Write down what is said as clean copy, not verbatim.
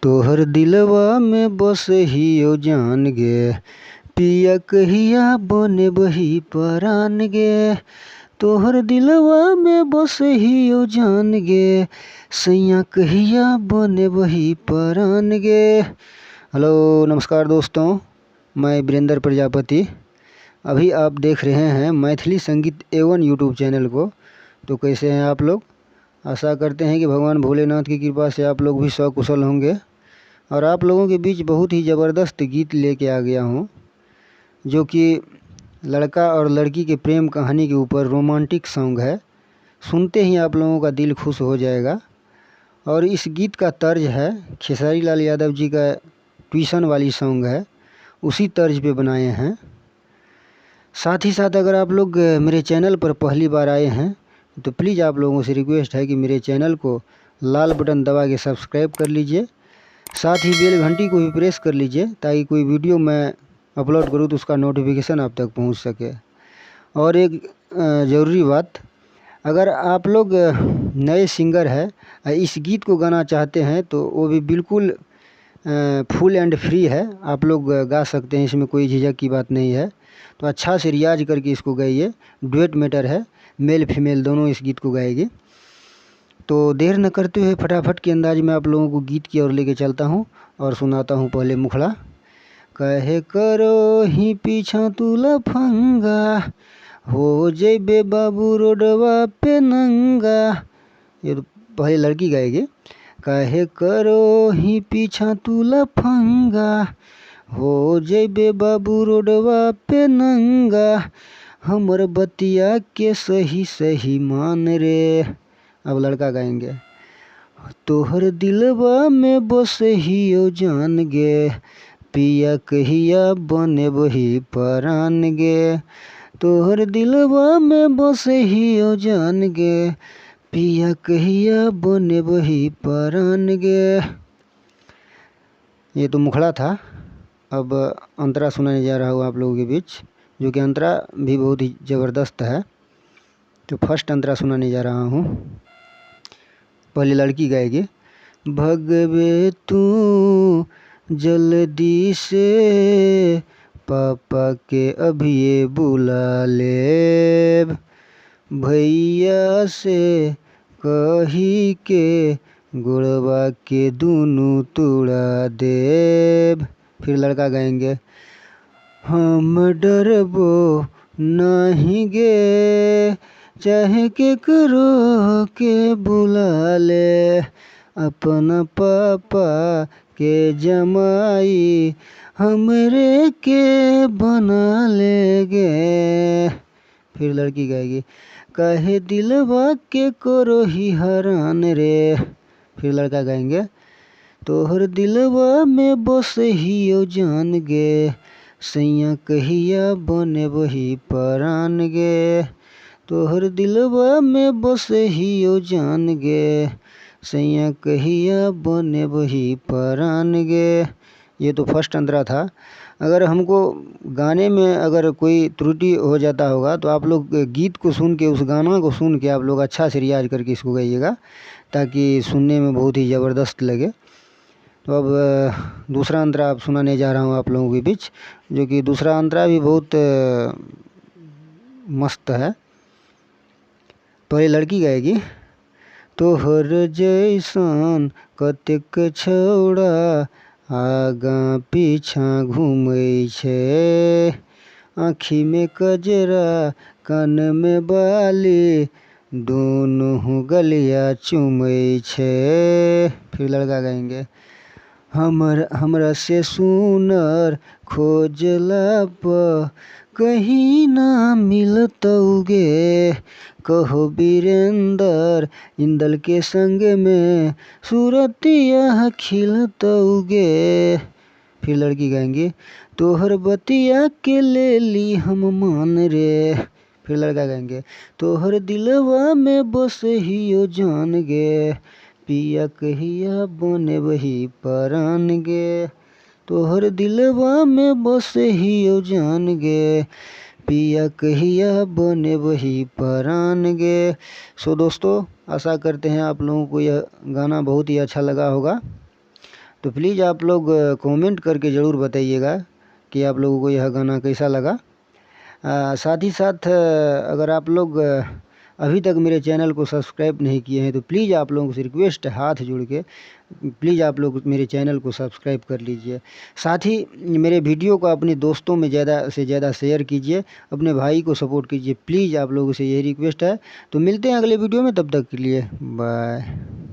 तोहर दिलवा में बसहियो जान गे, पिया कहिया बनेबही परान गे। तोहर दिलवा में बसहियो जान गे, सैया कहिया बनेबही परान गे। हेलो नमस्कार दोस्तों, मैं वीरेंद्र प्रजापति। अभी आप देख रहे हैं मैथिली संगीत एवन यूट्यूब चैनल को। तो कैसे हैं आप लोग? आशा करते हैं कि भगवान भोलेनाथ की कृपा से आप लोग भी सकुशल होंगे। और आप लोगों के बीच बहुत ही ज़बरदस्त गीत लेके आ गया हूँ, जो कि लड़का और लड़की के प्रेम कहानी के ऊपर रोमांटिक सॉन्ग है। सुनते ही आप लोगों का दिल खुश हो जाएगा। और इस गीत का तर्ज है खेसारी लाल यादव जी का ट्यूशन वाली सॉन्ग है, उसी तर्ज पे बनाए हैं। साथ ही साथ अगर आप लोग मेरे चैनल पर पहली बार आए हैं तो प्लीज़ आप लोगों से रिक्वेस्ट है कि मेरे चैनल को लाल बटन दबा के सब्सक्राइब कर लीजिए। साथ ही बेल घंटी को भी प्रेस कर लीजिए ताकि कोई वीडियो मैं अपलोड करूँ तो उसका नोटिफिकेशन आप तक पहुंच सके। और एक ज़रूरी बात, अगर आप लोग नए सिंगर हैं, इस गीत को गाना चाहते हैं तो वो भी बिल्कुल फुल एंड फ्री है, आप लोग गा सकते हैं, इसमें कोई झिझक की बात नहीं है। तो अच्छा से रियाज करके इसको गाइए। डुएट मैटर है, मेल फीमेल दोनों इस गीत को गाएंगे। तो देर न करते हुए फटाफट के अंदाज में आप लोगों को गीत की ओर लेके चलता हूँ और सुनाता हूँ पहले मुखड़ा। कहे करो ही पीछा तू लफंगा, हो जैबे बाबू रोडवा पे नंगा। ये तो पहले लड़की गाएगी। कहे करो ही पीछा तू लफंगा, हो जैबे बाबू रोडवा पे नंगा, हमर बतिया के सही सही मान रे। अब लड़का गाएंगे। तोहर दिलवा में बसहियो जान गे, पिया कहिया बनेबही परान गे। तोहर दिलवा में बसहियो जान गे, पिया कहिया बनेबही परान गे। ये तो मुखड़ा था। अब अंतरा सुनाने जा रहा हूँ आप लोगों के बीच, जो कि अंतरा भी बहुत ही ज़बरदस्त है। तो फर्स्ट अंतरा सुनाने जा रहा हूँ। पहले लड़की गाएगी। भगवे तू जल्दी से पापा के अभी ये बुला ले, भैया से कही के गुड़वा के दुनू तुड़ा देव। फिर लड़का गाएंगे। हम डरबो नहीं गे, चाहे के करो के बुला ले, अपना पापा के जमाई हमरे के बना ले गे। फिर लड़की गाएगी। काहे दिलवा के करो ही हरान रे। फिर लड़का गाएंगे। तोहर दिलवा में बसहियो जान गे, सैया कहिया बनेबही परान गे। तोहर दिलवा में बसहियो जान गे, सैया कहिया बनेबही परान गे। ये तो फर्स्ट अंतरा था। अगर हमको गाने में अगर कोई त्रुटि हो जाता होगा तो आप लोग गीत को सुन के, उस गाना को सुन के आप लोग अच्छा से रियाज करके इसको गाइएगा, ताकि सुनने में बहुत ही ज़बरदस्त लगे। तो अब दूसरा अंतरा आप सुनाने जा रहा हूँ आप लोगों के बीच, जो कि दूसरा अंतरा भी बहुत मस्त है। पहले लड़की गाएगी। तोहर जैसन कतेक छौड़ा आगाँ पीछा घूमै छै, आँखि में कजरा कान में बाली, दुनू गलिया चुमै छै। फिर लड़का गाएंगे। हमरा से सुनर खोजला पर कहीं ना मिलतौ गे, कहो वीरेंद्र इंदल के संग में सूरतिया खिलतौ गे। फिर लड़की गाएंगी। तोहर बतिया के ले ली हम मान रे। फिर लड़का गाएंगे। तोहर दिलवा में बसहियो जान गे, पिया कहिया बनेबही परान गे। तोहर दिलवा में बसहियो जान गे, पिया कहिया बनेबही परान गे। सो दोस्तों, आशा करते हैं आप लोगों को यह गाना बहुत ही अच्छा लगा होगा। तो प्लीज़ आप लोग कमेंट करके ज़रूर बताइएगा कि आप लोगों को यह गाना कैसा लगा। साथ ही साथ अगर आप लोग अभी तक मेरे चैनल को सब्सक्राइब नहीं किए हैं तो प्लीज़ आप लोगों से रिक्वेस्ट है, हाथ जोड़ के प्लीज़ आप लोग मेरे चैनल को सब्सक्राइब कर लीजिए। साथ ही मेरे वीडियो को अपने दोस्तों में ज़्यादा से ज़्यादा शेयर कीजिए, अपने भाई को सपोर्ट कीजिए। प्लीज़ आप लोगों से यही रिक्वेस्ट है। तो मिलते हैं अगले वीडियो में, तब तक के लिए बाय।